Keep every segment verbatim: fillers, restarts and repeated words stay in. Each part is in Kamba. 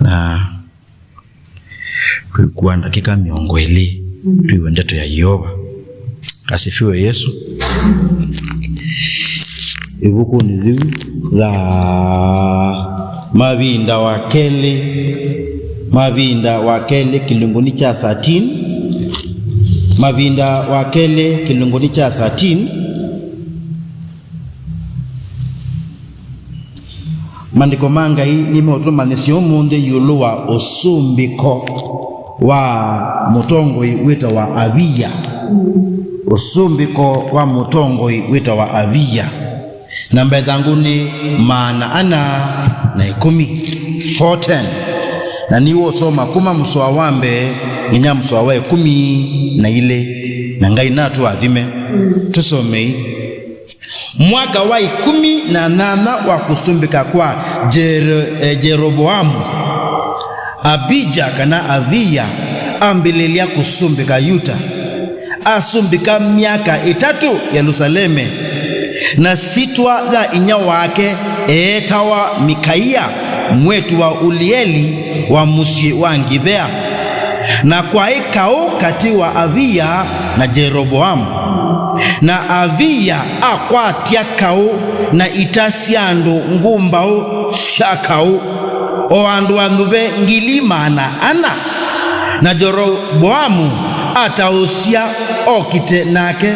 Na twĩkua ndakĩka mĩongo ĩlĩ, twĩw'e ndeto ya Yeova. Asifiwe Yesu. Ĩvukunĩ yĩu ya Mavinda wa Kelĩ, Mavinda wa Kelĩ kĩlungunĩ kya thirteen, Mavinda wa Kelĩ kĩlungunĩ kya thirteen, Maandĩko ma Ngai nĩmeũtũmanyĩsya ũmũnthĩ ĩũlũ wa ũsumbĩko wa mũtongoi wĩtawa Avia. Ũsumbĩko wa mũtongoi wĩtawa Avia. Namba ĩthangũ nĩ maana ana na ĩkũmi, four ten. Na nĩw'o ũsoma kuma mũsoa wa mbee nginya mũsoa wa ĩkũmi na ilĩ. Na Ngai natũathime. Tũsomei. Mwaka wa ĩkũmi na nyanya wa kũsumbĩka kwa Jero-, eh, Jeroboamu, Abija kana Avia ambĩlĩlya kũsumbĩka Yuta. Asumbĩka myaka ĩtatũ Yelusaleme, na syĩtwa ya inyia wake eetawa Mikaia, mwĩĩtu wa Ulieli wa mũsyĩ wa Ngivea. Na kwaĩ kaũ katĩ wa Avia na Jeroboamu. Na Avia akwatya kaũ na ita sya andũ ngũmbaũ sya kaũ, o andũ anyuve ngili maana ana. Na Jeroboamu ataũsya okite nake,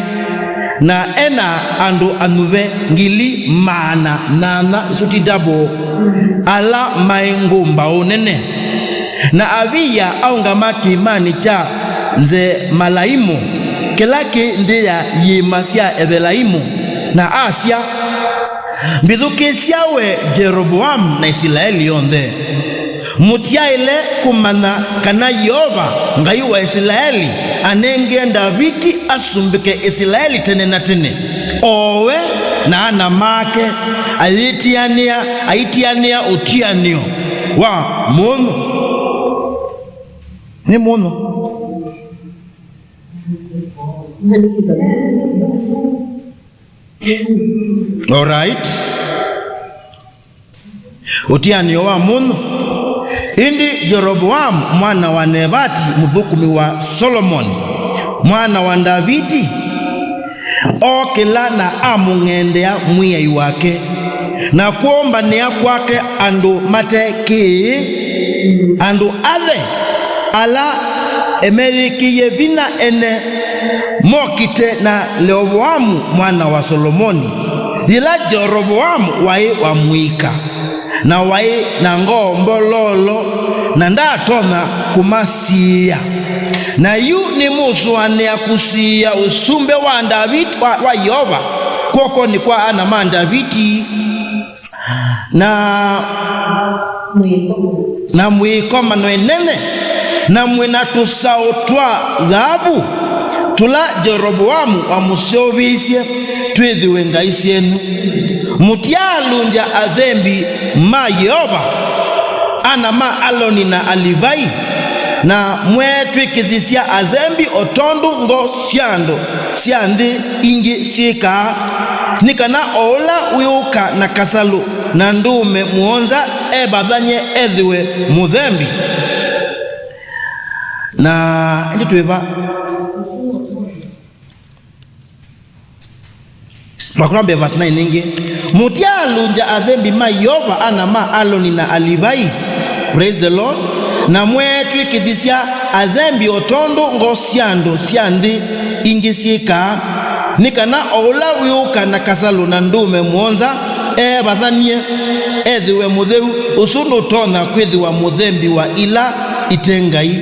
na e na andũ anyuve ngili maana nyanya, isu ti double, ala maĩ ngũmbaũ nene. Na Avia aũngama kĩĩmanĩ kya Nzemalaimu, kĩla kĩ nthĩ ya iĩma sya Evelaimu, na asya, Mbĩthukĩĩsya we Jeroboamu na Isilaeli yonthe. Mũtyaĩle kũmanya kana Yeova, Ngai wa Isilaeli, anengee Ndaviti asumbĩke Isilaeli tene na tene, o we na ana make, ayĩtianĩa, aitianĩa ũtianĩo wa mũnyũ. Nĩ mũnyũ. Alright. Ũtianĩo wa mũnyũ. Ĩndĩ Jeroboamu mwana wa Nevati, mũthũkũmi wa Solomoni, mwana wa Ndaviti, ookĩla na amũng'endea mwĩai wake, na kwombanĩa kwake andũ mate kĩĩ, andũ athe ala emeyĩkĩie vinya ene, mokite na Leovoamu mwana wa Solomoni, yĩla Jerovoamu waĩ wa mũika, na waĩ na ngoo mbololo, na ndatonya kũmasiĩa. Na yu nĩmũsũanĩa kũsiĩa ũsumbĩ wa Ndaviti, wa, wa Yeova, kw'okonĩ kwa ana ma Ndaviti, na, na mwĩ ĩkomano ĩnene, na mwĩ na tũsaũ twa thaavu, tũla Jerovoamu wamũseũvĩisye twĩthĩwe ngai syenyu. Mũtyaalũngya athembi ma Yeova, ana ma Aloni na Alivai, na mweetw'ĩkĩthisya athembi o tondũ ngo sya andũ sya nthĩ ingĩ syĩkaa, nĩ kana o ũla wĩũka na kasalũ na ndũũme mũonza evathany'e ethĩwe mũthembi. Na ĩndĩ twĩva? Twakwambia verse nine ĩngĩ. Mũtyaalũngya athembi ma Yeova, ana ma Aloni na Alivai. Praise the Lord. Na mweetw'ĩkĩthisya athembi o tondũ ngo sya andũ sya nthĩ ingĩ syĩkaa, nĩ kana o ũla wĩũka na kasalũ na ndũũme mũonza eevathany'e, ethĩwe mũtheu, ũsu nũtonya kwĩthĩwa mũthembi wa ila ite ngai.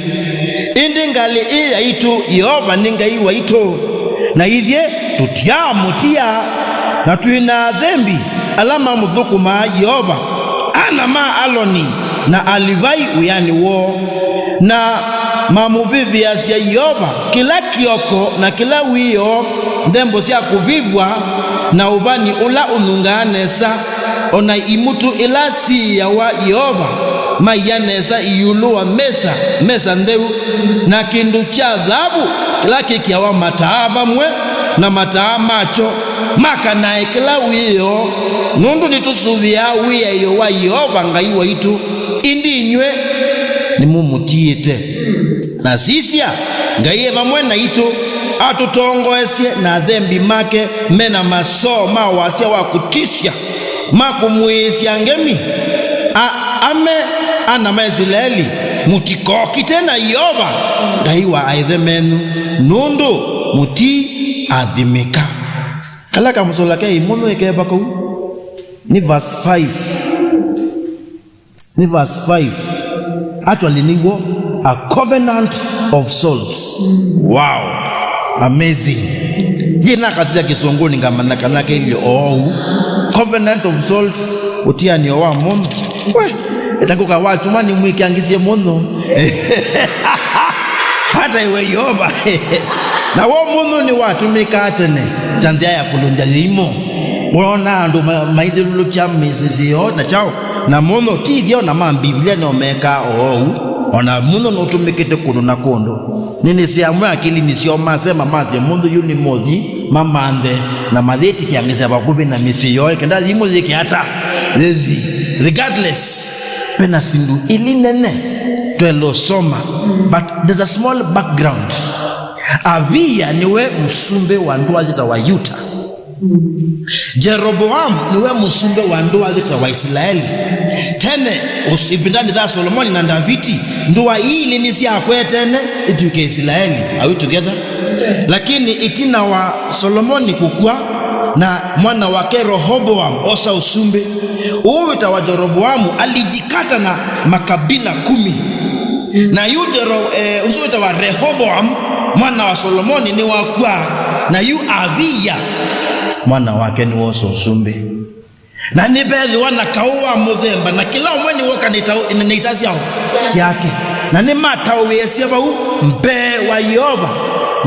Ĩndĩ ngalĩ ĩ yaitũ, Yeova nĩ Ngai waitũ, na ithyĩ tũtyaamũtia, na twĩ na athembi ala mamũthũkũmaa Yeova, ana ma Aloni na Alivai wĩanĩ woo, na mamũvĩvĩasya Yeova kĩla kĩoko na kĩla wĩoo, nthembo sya kũvĩvw'a na ũvani ũla ũnungaa nesa, o na imutũ ila siĩawa Yeova, maia nesa ĩũlũ wa mesa, mesa ntheu, na kĩndũ kya thaavu kĩla kĩkĩawa mataa vamwe na mataa makyo makanae kĩla wĩoo, nũndũ nĩtũsũvĩaa wĩaĩo wa Yeova Ngai waitũ, Ĩndĩ inyw'ĩ nĩmũmũtiĩte. Na sisya, Ngai e vamwe naitũ, atũtongoesye na athembi make me na masoo ma wasya wa kũtĩsya ma kũmũĩĩsya ngemi. A-, ame ana ma Isilaeli, mũtikokite na Yeova, Ngai wa aaĩthe menyu, nũndũ mũtiathimĩka. Kala kamũsola ke ĩmũnũ ĩkeva kau nĩ verse five. Nĩ verse five. Actually, nĩw'o, a covenant of salt. Wow. Amazing. Yĩ nakasya Kĩsũngũnĩ ngamanya kana kĩilye oou. Covenant of salt, ũtianĩo wa mũnũ. We, ĩtakũka wa kyuma nĩmwĩkĩangisye mũnũ. Hata iwe Yeova. Na wo mũnũ nĩwatũmĩkaa tene ta nzĩa ya kũlũngya yĩimo. Ũrona andũ ma-, maithyũlũlũkya mĩsyĩ yoo na kyaũ. Na mũnũ ti itheo na ma Mbivilia nĩo mekaa oou. O na mũnũ nũtũmĩkĩte kũndũ na kũndũ. Nĩnĩsĩ amwe akilinĩ syoo masema masye mũnũ yu nĩ mothi, mamanthe, na mathĩtĩkĩangĩsya vakuvĩ na mĩsyĩ yoo, kenda yĩimũ yĩke ata? Yĩthi. Regardless, ve na syĩndũ ili nene twaĩle ũsoma, but there's a small background. Aviya nĩwe mũsumbĩ wa ndũa yĩtawa Yuta. Jeroboamu nĩwe mũsumbĩ wa ndũa yĩtawa Isilaeli. Tene, ũs-, ĩvindanĩ ya Solomoni na Ndaviti, ndũa ii ilĩ nĩsyakwetene itw'ĩke Isilaeli. Are we together? Lakini ĩtina wa Solomoni kũkw'a na mwana wake Rehoboamu osa ũsumbĩ, ũũ wĩtawa Jeroboamu alijikata na makabila kumi. Na yu Jero-, eh, ũsu wĩtawa Rehoboamu, mwana wa Solomoni, nĩwakw'a, na yu Aviya, mwana wake, nĩwosa ũsumbĩ. Na nĩvethĩwa na kaũ wa mũthemba, na kĩla ũmwe nĩwoka na ita-, na ita syaũ syake. Na nĩmataũĩasya vau mbee wa Yeova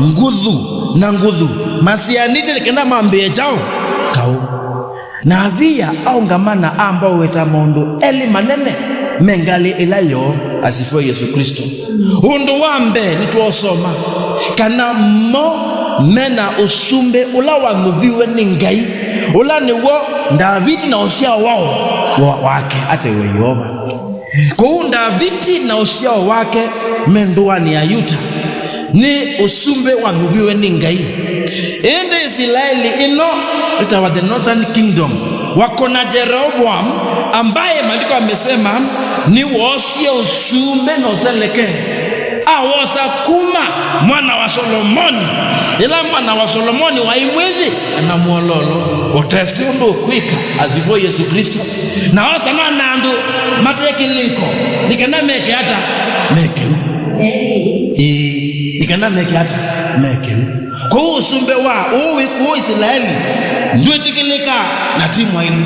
nguthu na nguthu, masĩanĩte nĩ kenda mambĩĩe kyaũ? Kaũ. Na Aviya aũngama na amba ũweta maũndũ elĩ manene me ngalĩ ĩla yoo, asifiwe Yesũ Klĩsto. Ũndũ wa mbee nĩtwaũsoma, kana mo me na ũsumbĩ ũla wanyuviwe nĩ Ngai, ũla nĩw'o Ndaviti na ũsyao wao wa-, wake, atewe Yeova. Kwoou Ndaviti na ũsyao wake me ndũanĩ ya Yuta, nĩ ũsumbĩ wanyuviwe nĩ Ngai. Ĩndĩ Isilaeli ĩno ĩtawa the Northern Kingdom, wako na Jeroboam, ambaye maandiko yamesema nĩwoosie ũsumbĩ na ũseleke. Awosa kuma mwana wa Solomoni, ĩla mwana wa Solomoni waĩ mwĩthĩ na mwololo, ũtesĩ ũndũ ũkwĩka, asifiwe Yesũ Klĩsto. Na osa na, na andũ mate kĩlĩko, nĩ kana meke ata? Meke ũu. Ĩĩ, nĩ kana meke ata? Meke ũu. Kwoou ũsumbĩ wa ũũ wĩ kũũ Isilaeli ndwĩtĩkĩlĩkaa na ti mwaĩlu.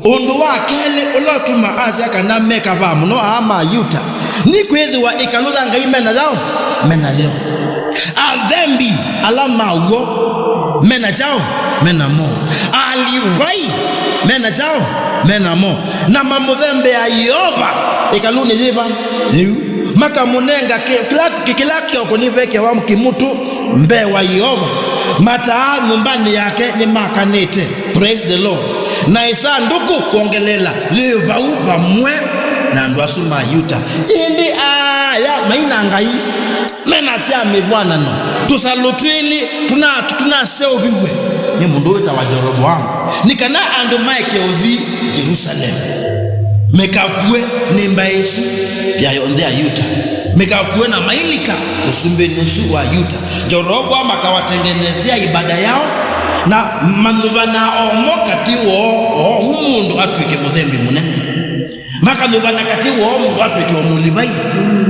Ũndũ wa kelĩ ũla ũtuma asya kana me kavaa mũno aa ma Yuta, nĩ kwĩthĩwa ĩkalũ ya Ngai me na yaũ? Me nayo. Athembi ala ma w'o me na kyaũ? Me namo. Alivai me na kyaũ? Me namo. Na mamũthembea Yeova ĩkalũnĩ yĩva? Yĩu. Makamũnenga kĩ-, kĩla, kĩ-, kĩla kĩoko nĩvekewa kĩmũtũ mbee wa Yeova. Mataa nyũmbanĩ yake nĩmakanĩte. Praise the Lord. Na ĩsandũkũ kwongeleela yĩ vau vamwe na andũ asu ma Yuta. Ĩndĩ aya mai na ngai me na sya mĩvw'anano, tũsalũ twĩlĩ tũna-, tũnaseũviw'e nĩ mũndũ wĩtawa Jeroboamu, nĩ kana andũ maeke ũthi Yerusalemu, mekakuwe nĩ mbaĩ ĩsu ya yonthe ya Yuta, mekakuwe na mailika ũsumbĩnĩ ũsu wa Yuta. Jeroboamu akawatengenezea ibada yao, na manyuvana omo katĩ woo, oo mũndũ atw'ĩke mũthembi mũnene. Makanyuvana katĩ woo mũndũ atw'ĩke o Mũlivai.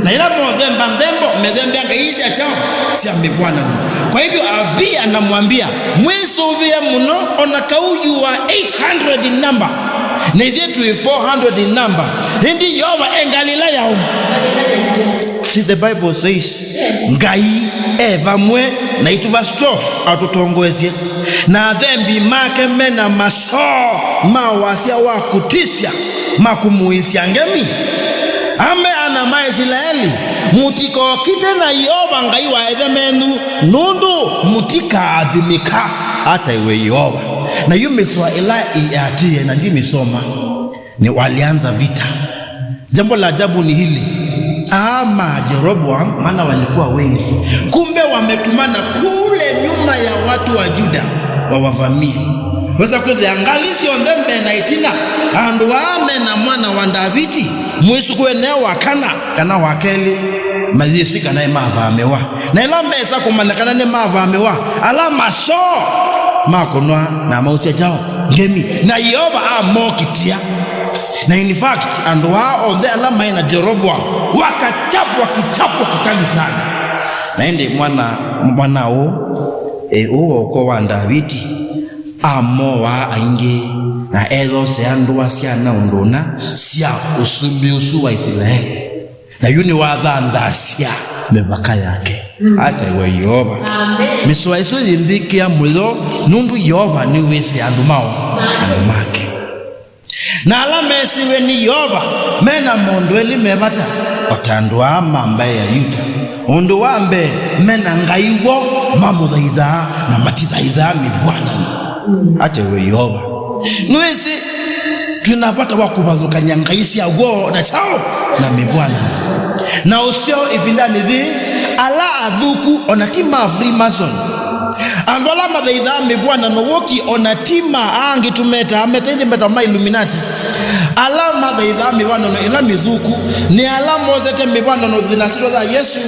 Na ĩla mothemba nthembo, methembea ngai sya kyaũ? Sya mĩvw'anano. Kwa hivyo Aviya anamwambia, mwĩsũvĩe mũno, ona kau you are eight hundred in number, na ithyĩ twĩ four hundred in number, ĩndĩ Yeova e ngalĩ ĩla yaũ? See, the Bible says, Ngai e vamwe naitũ, verse twelve, atũtongoesye, na athembi make me na masoo ma wasya wa kũtĩsya ma kũmũĩsya ngemi. Ame ana ma Isilaeli, mũtikokite na Yeova Ngai wa ĩthe menyu, nũndũ mũtikaathimĩka ataiwe Yeova. Na yu mĩsoa ĩla ĩatĩĩe, na ndimĩsoma, nĩ walianza vita. Jambo la ajabu ni hili. Aa ma Jeroboam, maana walikuwa wengi, kumbe wametumana kule nyuma ya watu wa Yuda wawavamie. Wesa kwĩthĩa ngalĩ syonthe mbee na ĩtina, andũ aa me na mwana wa Ndaviti, mwĩsũkũe neo wa kana kana wa kelĩ, mayĩsĩ kana nĩmavamĩwa. Na ĩla mesa kũmanya kana nĩmavamĩwa, ala masoo makũnwa na mausya kyaũ? Ngemi. Na Yeova amokitĩa. Na in fact, andũ aa onthe ala maĩ na Jeroboam wakachapwa kichapo kikali sana. Na ĩndĩ mwana, mwana ũũ, e, ũũ wa ũko wa Ndaviti, amowaa aingĩ, na eyosea ndũa sya na ũndũ ũna sya ũsumbĩ ũsu wa Isilaeli. Na yu nĩwathanthasya mĩvaka yake. Mm. Ate we Yeova. Amen. Mĩsoa ĩsu yĩmbĩkĩa mũyo, nũndũ Yeova nĩwĩsĩ andũ mao, andũ make. Na ala mesiwe nĩ Yeova me na maũndũ elĩ me vata, o ta andũ aa ma mbaĩ ya Yuta. Ũndũ wa mbee, me na Ngai woo mamũthaithaa na matithaithaa mĩvw'anano. Ate we Yeova. Nĩwĩsĩ twĩ na vata wa kũvathũkany'a ngai sya woo na kyaũ? Na mĩvw'anano. Na ũseo ĩvindanĩ yĩĩ, ala athũku o na ti ma Freemason. Andũ ala mathaithaa mĩvw'anano wũki o na ti ma aa angĩ tũmetaa, meta ĩndĩ metawa ma Illuminati. Ala mathaithaa mĩvw'anano ĩla mĩthũku nĩ ala mosete mĩvw'anano yĩ na syĩtwa ya Yesũ,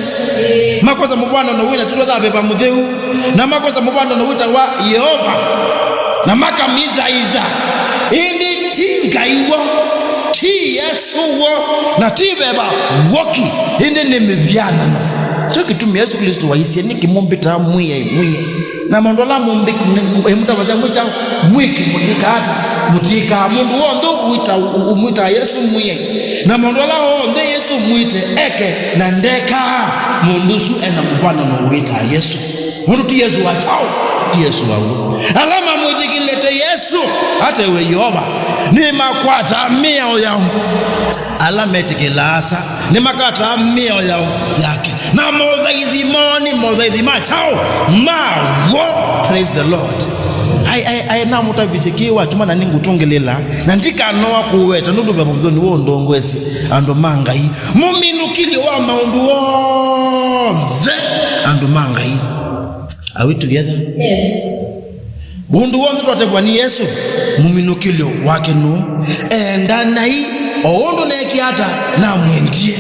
makosa mũvw'anano wĩ na syĩtwa ya Veva Mũtheu, na makosa mũvw'anano wĩtawa Yeova, na makamĩthaitha. Ĩndĩ ti Ngai woo, ti Yesũ woo, na ti Veva w'oki, ĩndĩ nĩ mĩvw'anano. Kyo kĩtumi Yesũ Klĩsto waisye, "Nĩkĩ mũmbĩtaa Mwĩai, Mwĩai, na maũndũ ala mũmbĩ-, mũtavasya mwĩ kyaũ? Mwĩke mũtiĩkaa ata? Mũtiĩkaa." Mũndũ w'onthe ũmwĩta, ũmwĩtaa Yesũ Mwĩai, na maũndũ ala onthe Yesũ ũmwĩte eke na ndekaa, mũndũ ũsu e na mũvw'anano ũwĩtaa Yesũ. Nũndũ ti Yesũ wa kyaũ? Ti Yesũ wa w'o. Ala mamwĩtĩkĩlĩte Yesũ, ate we Yeova, nĩmakwataa mĩao yaũ. Ala metĩkĩlaa asa nĩmakwataa mĩao yaũ? Yake. Na mothaithi moo nĩ mothaithi ma kyaũ? Ma w'o. Praise the Lord. Ai, ai, ai, namũtavisye kĩĩ watuma na nĩngũtũngĩlĩla, na ndikanoa kũweta nũndũ Veva Mũtheu nĩwe ũndongoesye andũ ma Ngai. Mũminũkĩlyo wa maũndũ onthe, andũ ma Ngai. Are we together? Yes. Ũndũ w'onthe twatavw'a nĩ Yesũ, mũminũkĩlyo wake nũũ? Endanai o ũndũ neekie ata namwendie.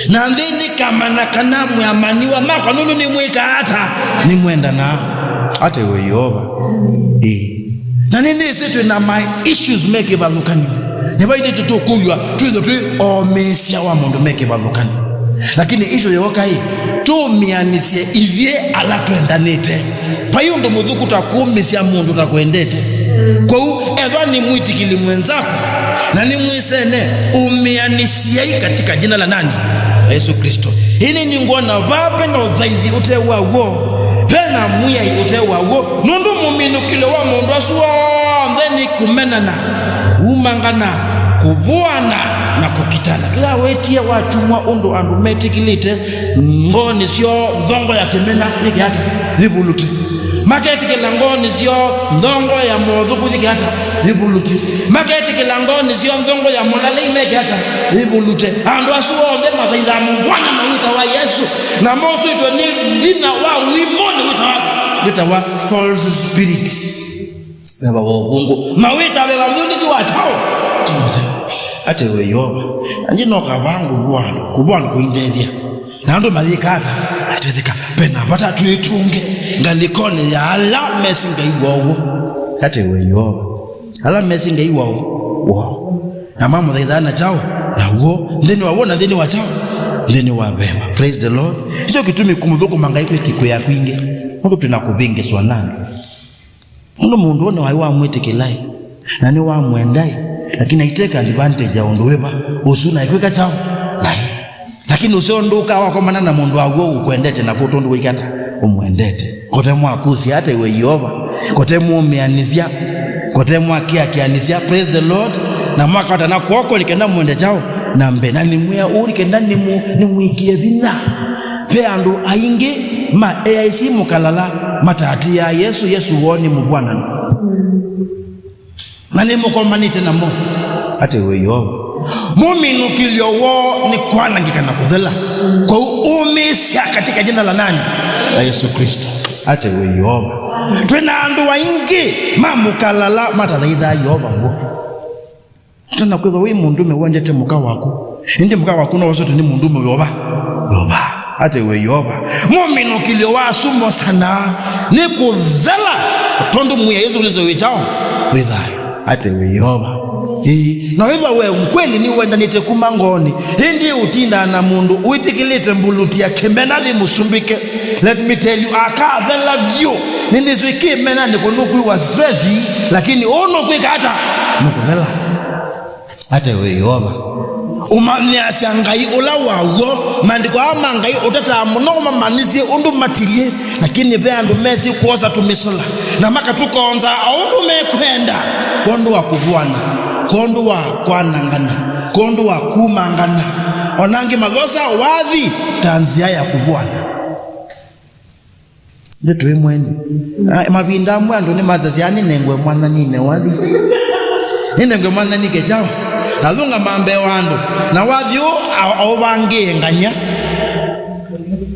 Na nthĩ nĩkamanya kana mwĩ amanyĩw'a makwa nũndũ nĩmwĩkaa ata? Nĩmwendanaa. Ate we Yeova. Ĩĩ. Na nĩnĩsĩ twĩ na ma issues me kĩvathũkany'o. Nĩvaitĩtwe tũkũlw'a twĩthwe twĩ omĩĩsya wa maũndũ me kĩvathũkany'o. Lakini issue yooka ĩ, tũmĩanĩsye ithyĩ ala twendanĩte. Vai ũndũ mũthũku ta kũmĩsya mũndũ ũtakwendete. Kwoou, ethwa nĩ mwĩtĩkĩli mwenzako na nĩ mwĩsene, ũmĩanĩsyai katika jina la nani? La Yesu Kristo. Ĩndĩ nĩngwona vaa ve na ũthaithi ũte wa w'o, ve na Mwĩai ũte wa w'o, nũndũ mũminũkĩlyo wa maũndũ asu onthe nĩ kũmenana, kumangana, kũvũana, na kũkitana. Kĩla wetie watumwa ũndũ andũ metĩkĩlĩte ngoonĩ syoo nthongo ya kĩmena yĩke ata? Yĩvulũte. Maketĩkĩla ngoonĩ syoo nthongo ya mothũku yĩke ata? Yĩvulũte. Maketĩkĩla ngoonĩ syoo nthongo ya mũlalei meke ata? Yĩvulũte. Andũ asu onthe mathaithaa mũvw'anano wĩtawa Yesũ, na mosĩtwe nĩ vinya wa ũimũnĩ wĩtawa, wĩtawa false spirit. Veva wa ũvũngũ. Mawĩta Veva Mũtheu nĩ ti wa kyaũ? Ti mũtheu. Ate we Yeova. Anji no kavangũ vwano, kũvwano kũindethya. Na andũ mayĩka ata? Atetheka. Ve na vata twĩtũnge ngalĩkonĩ ya ala mesĩ Ngai woo. Ate we Yeova. Ala mesĩ Ngai woo. Woo. Na mamũthaithaa na kyaũ? Na w'o. Nthĩnĩ wa w'o na nthĩnĩ wa kyaũ? Nthĩnĩ wa veva. Praise the Lord. Nĩkyo kĩtumi kũmũthũkũma Ngai kwĩ kĩkwĩa kwingĩ. Nũndũ twĩ na kũvĩngĩswa nani? Nũndũ mũndũ ũũ nĩwaĩ wamwĩtĩkĩlaĩ, na nĩwamwendaĩ, lakini aiteka advantage ya ũndũ wĩva ũsu na ĩkwĩka kyaũ? Naĩ. Lakini ũseo ndũkaa wakomana na mũndũ wa w'o ũkwendete na kũtũ ndũwĩkata ũmwendete. Kote mwakũsya ate we Yeova, kote mũmĩanĩsya, kote mwakĩakĩanĩsya, praise the Lord, na mwakatana kwoko nĩ kenda mwende kyaũ? Na mbee. Na nĩmwĩa ũu nĩ kenda nĩmũ-, nĩmwĩkĩe vinya. Ve andũ aingĩ ma A I C mũkalala mataatĩĩaa Yesũ, Yesũ woo nĩ mũvw'anano. Na nĩmũkomanĩte namo. Ate we Yeova. Mũminũkĩlyo woo nĩ kwanangĩka na kũthela. Kwoou ũmĩĩsya katika jina la nani? La Yesu Kristo. Ate we Yeova. Twĩ na andũ aingĩ ma mũkalala matathaithaa Yeova w'o. Tena kwĩthwa wĩ mũndũme wendete mũka waku. Ĩndĩ mũka waku no wasũtwe nĩ mũndũme Yeova. Yeova. Ate we Yeova. Mũminũkĩlyo wa asu mosanaa nĩ kũthela, tondũ mwĩai Yesu Kristo wĩ kyaũ? Wĩ thayũ. Ate we Yeova. Ĩĩ, na wĩthwa we kweli nĩwendanĩte kuma ngoonĩ, ĩndĩ ũtindaa na mũndũ wĩtĩkĩlĩte mbuluti ya kĩmena thĩ mũsumbĩke. Let me tell you, akathela vyũ. Nĩnĩsĩ kĩmena nĩkũnũkwĩwa stress, lakini ũũ nũkwĩka ata? Nũkũthela. Ate we Yeova. Ũmanyĩasya Ngai ũla wa w'o. Maandĩko aa ma Ngai ũtataa mũno ũmamanyĩsye ũndũ matilyĩ, lakini ve andũ mesĩ kwosa tũmĩsola na makatũkonza o ũndũ mekwenda, kwondũ wa kũvũana, kwondũ wa kwanangana, kwondũ wa kumangana. O na angĩ mathosaa wathi ta nzĩa ya kũvũana. Ndeto ĩmwe nĩ, ah, mavinda amwe andũ nĩmasasya, "Nĩnengwe mwathani nĩ wathi. Nĩnengwe mwathani kĩkyaũ." Na thũngama mbee wa andũ. Na wathi ũũ a-, aũvangĩe ngany'a.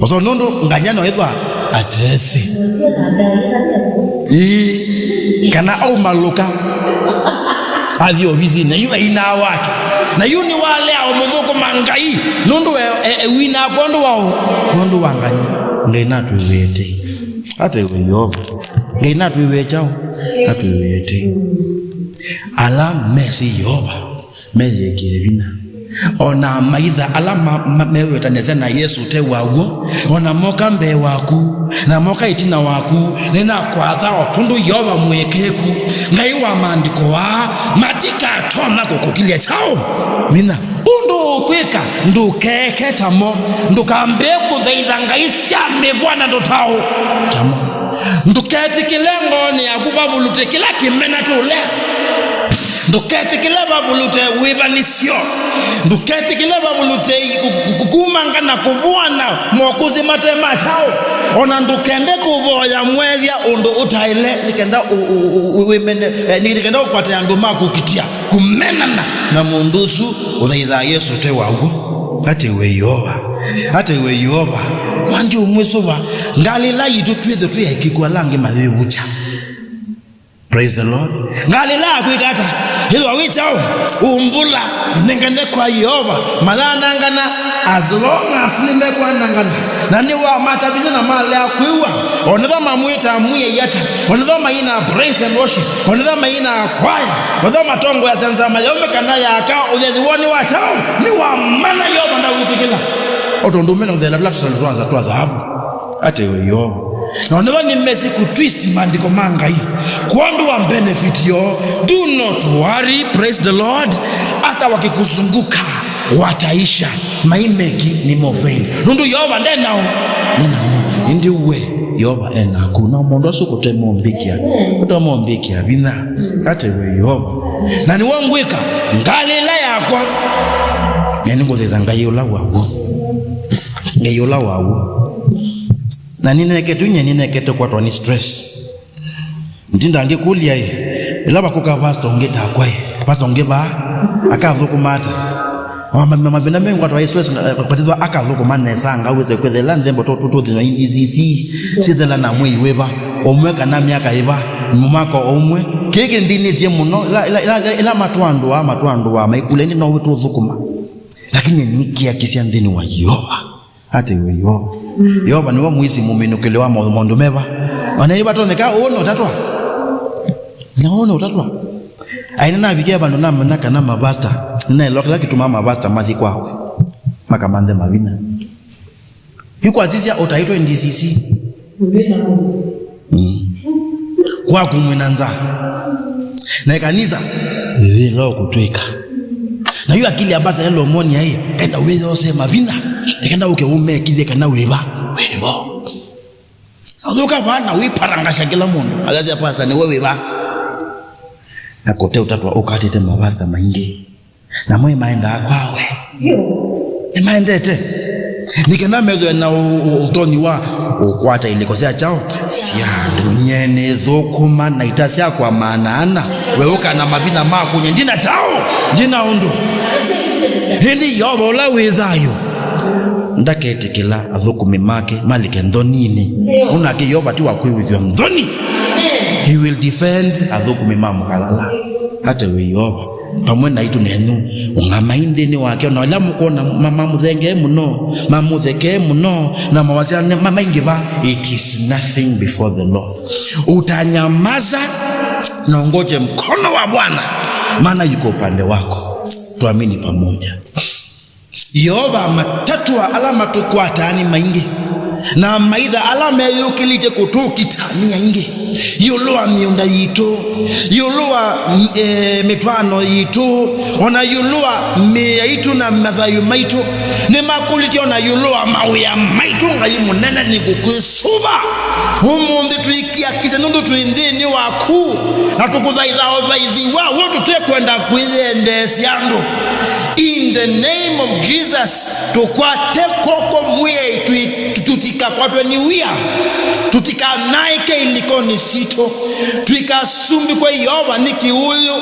Ũso nũndũ ngany'a no ĩthwa atesĩ. Ĩĩ. Kana aumalũka. Athi ovisinĩ, yu ainaa wake. Na yu nĩwalea ũmũthũkũma Ngai, nũndũ e, e, e, winaa kwondũ wa ũ? Kwondũ wa Ngai. Ngai natwĩw'ĩe tei. Ate we Yeova. Ngai natwĩw'ĩe kyaũ? Natwĩw'ĩe tei. Ala mesĩ Yeova, meyĩkĩe vinya. O na amaitha ala ma, ma, mewetanĩsya na Yesũ ũte wa w'o, o na moka mbee waku, na moka ĩtina waku, nĩnakwatha o tondũ Yeova mwĩkĩĩku, Ngai wa maandĩko aa, matikatonya kũkũkilya kyaũ? Vinya. Ũndũ ũkwĩka, ndũkeeke ta mo, ndũkambĩe kũthaitha ngai sya mĩvw'anano ta ũ, ta mo. Ndũketĩkĩle ngoonĩ yaku vavulute kĩla kĩmena tũlea. Ndũketĩkĩle vavulute wĩvanĩsyo. Ndũketĩkĩle vavulute i-, ku-, ku-, kumanga na kũvũana mokũsĩ mate ma kyaũ. O na ndũkende kũvoya mwethya ũndũ ũtaĩle, nĩ kenda ũ-, ũ-, ũ-, ũ-, wĩmene, eh, nĩ kenda ũkwate andũ ma kũkitya kũmenana na mũndũ ũsu ũthaithaa Yesũ ũte wa w'o. Ate we Yeova. Ate we Yeova. Wandi ũmwĩsũva. Ngalĩla yitũ twĩthwe twĩ ekĩku ala angĩ mayĩvukya. Praise the Lord. Ngalĩla yaku ĩkata. Ĩthwa wĩ kyaũ? Umbũla. Nengane kwa Yeova. Mathanangana. As long as nĩmekwanangana. Na nĩwamatavisye na malea kwĩw'a. Onetha mamwĩta mwĩai ata. Onetha maina praise and worship. Onetha maina kwaya. Onetha matongoeasya nzama yaũme kana yaka ũthethĩ woo nĩ wa kyaũ? Nĩ wa mana Yeova ndawĩtĩkĩla. O tondũ ũmena ũthela tũla tũsalo twa thavu. Ate we Yeova. Na onetha nĩmesĩ kũtwist maandĩko ma Ngai. Kwondũ wa benefit yoo. Do not worry, praise the Lord. Hata wakikuzunguka, wataisha. Maimeki nĩ mo fail. Nũndũ Yeova ndenao. Nĩ namo. Ĩndĩ we, Yeova enaku. Na mũndũ asu kũtemombĩkĩa. Kũtemombĩkĩa vinya. Ate we Yeova. Na nĩwe ngwĩka ngalĩla yakwa. Na nĩngũthaitha Ngai ũla wa w'o. Ngai ũla wa w'o. Na nĩnekete, nye nĩnekete kwatwa nĩ stress. Ntinda ngĩkũlya ĩ, ĩla vakũka pastor ũngĩ takwa ĩ, pastor ũngĩ vaa, akathũkũma ata? Mavinda mengĩ kwatwa ĩ stress, eh, kwatĩthwa akathũkũma nesa, ngawĩse kwĩthela nthembo tũtũthĩnywa N D C C, syĩthela na mwei wĩva, ũmwe kana myaka ĩva, mwaka ũmwe. Kĩĩ kĩnthinĩtye mũno, ĩla, ĩla, ĩla, ĩla matwandũa, matwandũa, maikũlya ĩndĩ no wĩtũthũkũma. Lakini nĩkĩakisya nthĩnĩ wa Yeova. Ate we Yeova. Yeova nĩwe mũisi mũminũkĩlyo wa maũndũ, maũndũ meva. Ona ĩvatonyeka ũũ no tatwa. Na ũũ no tatwa. Aina navikia vandũ namanya kana mavasta. Nĩnaelewa kĩla kĩtumaa mavasta mathi kwawe. Makamanthe mavinya. Yu kwasisya ũtaĩtwe N D C C. Mm. Kwaku mwĩna nzaa. Na ĩkanisa, ĩla ũkũtwĩka. Na yu akili ya pastor ĩla ũmwonia ĩ, enda wĩyose mavinya. Ĩkenda ũke ũmekithye kana wĩva, wĩvo. Ũthũka vaa na wĩparangasya kĩla mũndũ. Athasya pastor nĩwe wĩva. Na kũte ũtatwa ũkatĩte mavasta maingĩ. Namo nĩmaendaa kwawe. Nĩmaendete. Nĩ kana methwe na ũ-, ũ-, ũtonyi wa ũkwata ilĩko sya kyaũ? Sya andũ. Nye nĩthũkũma na ita syakwa maana ana. We ũka na mavinya maku, nye ndina kyaũ? Ndina ũndũ. Ĩndĩ Yeova ũla wĩ thayũ ndaketĩkĩla athũkũmi make malike nthonĩnĩ. Ũnake Yeova ti wa kwĩw'ĩthw'a nthoni. He will defend athũkũmi ma mũkalala. Ate wĩ Yeova pamwe naitũ nenyu. Ũng'amai nthĩnĩ wake, ona ĩla mũkwona ma-, mamũthengee mũno, mamũthekee mũno, na mawasiliano ma-, maingĩva, it is nothing before the Lord. Utanyamaza na ungoje mkono wa Bwana, maana yuko upande wako. Tuamini pamoja. Yeova, matatwa ala matũkwataa nĩ maingĩ, na amaitha ala meyũkĩlĩtye kũtũkita nĩ aingĩ, ĩũlũ wa mĩũnda yitũ, ĩũlũ wa, eh, mĩtwaano yitũ, ona ĩũlũ wa mĩĩ yaitũ na mathayũ maitũ. Nĩmakũlĩtye ona ĩũlũ wa mawĩa maitũ. Ngai mũnene, nĩngũkwĩsũva ũmũnthĩ, tũikiakisye nũndũ twĩ nthĩnĩ waku, na tũkũthaitha ũthaithi wa w'o tũtekwenda kwĩyendeesya andũ. In the name of Jesus, tũkwate kw'oko Mwĩai, tũi-, tũtikakwatwe nĩ wia, tũtikanaĩke ilĩkonĩ sitũ, tũikasumbĩkwe Yeova nĩ kĩwũyũ.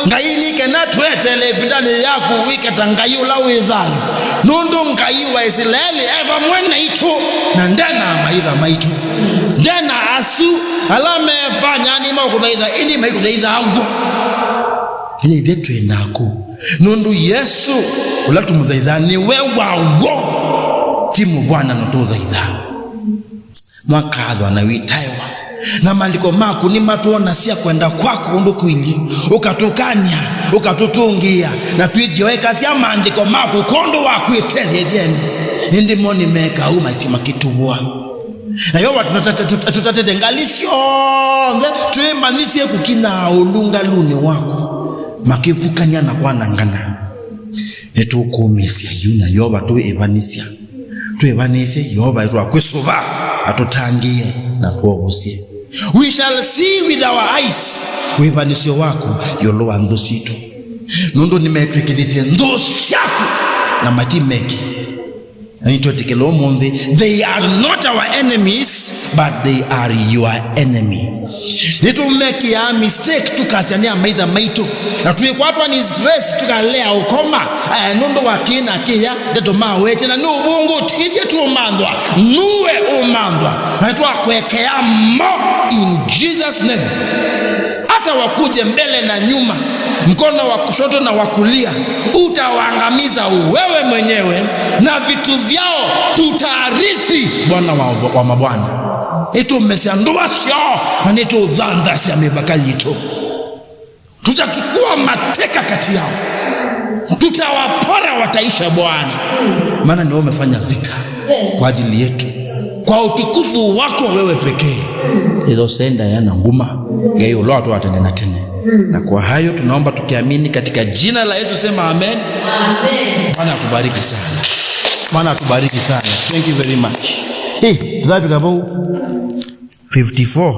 Ngai, nĩ kana tweteele ĩvindanĩ yaku wĩke ta Ngai ũla wĩ thayũ, nũndũ Ngai wa Isilaeli e vamwe naitũ, na nde na amaitha maitũ, nde na asu ala mefanya nĩmaũkũthaitha, ĩndĩ maikũthaitha w'o. Ĩndĩ ithyĩ twĩ naku, nũndũ Yesũ ũla tũmũthaithaa nĩwe wa w'o, ti mũvw'anano tũũthaithaa. Mwakathwa na wĩtaĩwa. Na maandĩko maku nĩmatwonasya kwenda kwaku ũndũ kũilyĩ, ũkatũkany'a, ũkatũtũngĩĩa, na twĩthĩwa ĩkasya maandĩko maku kwondũ wa kwĩtethya ĩthyene. Ĩndĩ mo nĩmekaa ũu maiti makĩtũvũa. Na Yeova tũtate-, tũta-, tũtatĩte ngalĩ syonthe twĩmanyĩsye kũkinya ũlũngalũnĩ waku, makĩvukany'a na kwanangana. Nĩtũkũmĩĩsya yu na Yeova twĩĩvanĩsya. Twĩĩvanĩsye Yeova, nĩtwakwĩsũva, atũtangĩĩe na twovosye. We shall see with our eyes wĩĩvanĩsyo waku ĩũlũ wa nthũ sitũ, nũndũ nĩmetw'ĩkĩthĩtye nthũ syaku na matimeki. Na nĩtwetĩkĩla ũmũnthĩ, they are not our enemies, but they are your enemy. Nĩtũmekĩaa mistake, tũkasya nĩ amaitha maitũ, na twĩkwatwa nĩ stress, tũkalea ũkoma, eh, nũndũ wa kĩna kĩya, ndeto mawetye, na nĩ ũvũngũ, tithye tũũmanthwa, nuwe ũmanthwa, na nĩtwakwekea mo in Jesus' name. Hata wakuje mbele na nyuma, mkono wa kushoto na wa kulia, utawaangamiza wewe mwenyewe, na vitu vyao tutarithi, Bwana wa, wa mabwana. Nĩtũũmesya ndũa syoo, na nĩtũũthanthasya mĩvaka yitũ. Tutachukua mateka kati yao, tutawapora, wataisha, Bwana, maana ni wewe umefanya vita kwa ajili yetu, kwa utukufu wako wewe pekee. Ĩtho senda yana nguma, Ngai ũla watũa tene na tene. Na kwa hayo tunaomba tukiamini katika jina la Yesu, sema amen. Amen. Bwana atubariki sana. Bwana atubariki sana. Thank you very much. Hey, tutafika hapo fifty-four.